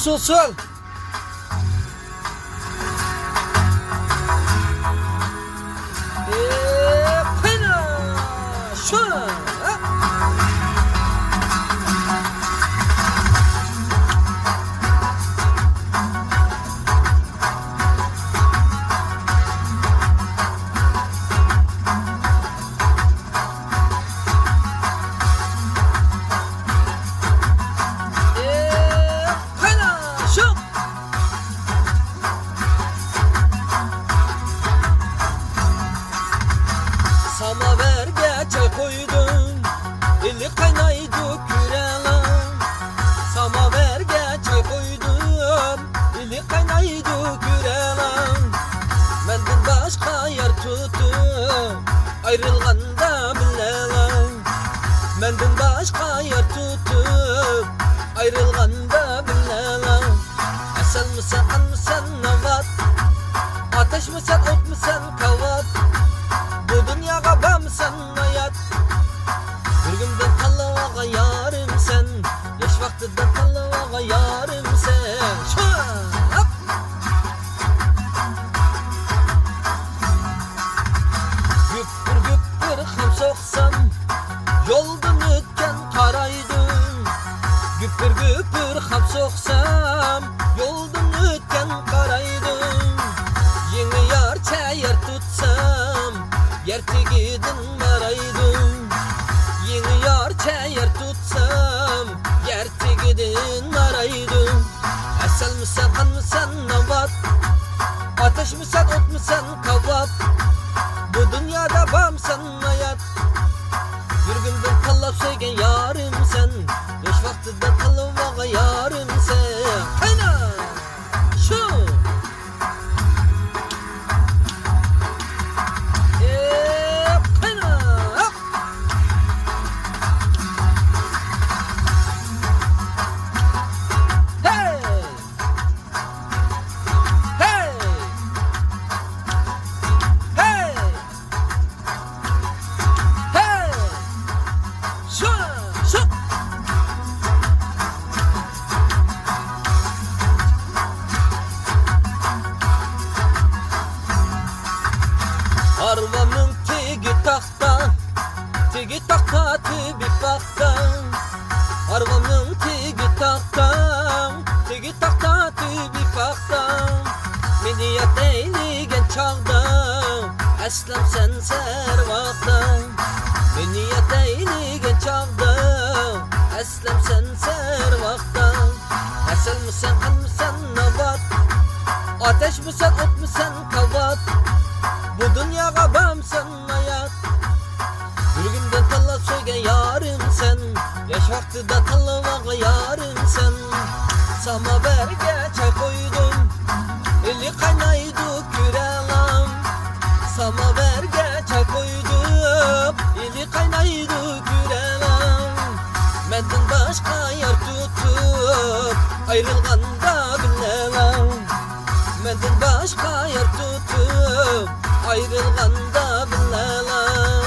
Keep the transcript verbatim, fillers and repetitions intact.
سول، سول. ئى، قاينا، شۇ. ئى، قاينا، شۇ. ساماۋەرگە چاي قۇيدۇم، ئىلى قاينايدۇ كۆرەڭ. ساماۋەرگە چاي قۇيدۇم، ئىلى قاينايدۇ كۆرەڭ. مەندىن باشقا يار تۇتۇپ، ئايرىلغاندا بىلەڭ. مەندىن باشقا يار تۇتۇپ، ئايرىلغاندا بىلەڭ. ئەسەلمىسەن، قانمىسەن ناۋات، ئاتەشمىسەن، ئوتمىسەن كاۋات، بۇ دۇنياغا بارمىسەن ھايات. يۈرىكىمدىن تاللاۋالغان يارىمسەن، ياش ۋاقتىدا تاللاۋالغان يارىمسەن. شاپ! گۈپۈر گۈپۈر خەم سوقسام، يولدىن ئۆتكەن قارايدۇ. گۈپۈر گۈپۈر خەم سوقسام، يولدىن ئۆتكەن قارايدۇ. يېڭى يارچە يار تۇتسام، يەر تېگىدىن مارايدۇ. يېڭى يارچە يار تۇتسام، يەر تېگىدىن مارايدۇ. ئەسەلمىسەن، قانمىسەن ناۋات، ئاتەشمىسەن، ئوتمىسەن كاۋاپ، بۇ دۇنيادا بارمىسەن ھايات. يۈرىكىمدىن تاللاپ سۆيگەن يارىمسەن، ياش ۋاقتىدا تاللىۋالغان يارىمسەن. قاينا! شۇ! ئى، قاينا! ھەي! ھەي! ھەي! ھەي! شۇ! شۇ! ھارۋامنىڭ تېگى تاختا، تېگى تاختا، تۈۋى پاختا. ھارۋامنىڭ تېگى تاختا، تېگى تاختا، تۈۋى پاختا. مېنى ياد ئەيلىگەن چاغدا، ئەسلەمسەن سەر ۋاقتا. مېنى ياد ئەيلىگەن چاغدا، ئەسلەمسەن سەر ۋاقتا. ئەسەلمىسەن، قانمىسەن ناۋات، ئاتەشمىسەن، ئوتمىسەن كاۋات، بۇ دۇنياغا بارمىسەن ھايات. يۈرىكىمدىن تاللاپ سۆيگەن يارىمسەن، ياش ۋاقتىدا تاللىۋالغان يارىمسەن. ساماۋەرگە چاي قۇيدۇم، ئىلى قاينايدۇ كۆرەڭ. ساماۋەرگە چاي قۇيدۇم، ئىلى قاينايدۇ كۆرەڭ. مەندىن باشقا يار تۇتۇپ، ئايرىلغاندا بىلەڭ. مەندىن باشقا يار تۇتۇپ، ئايرىلغاندا بىلەڭ.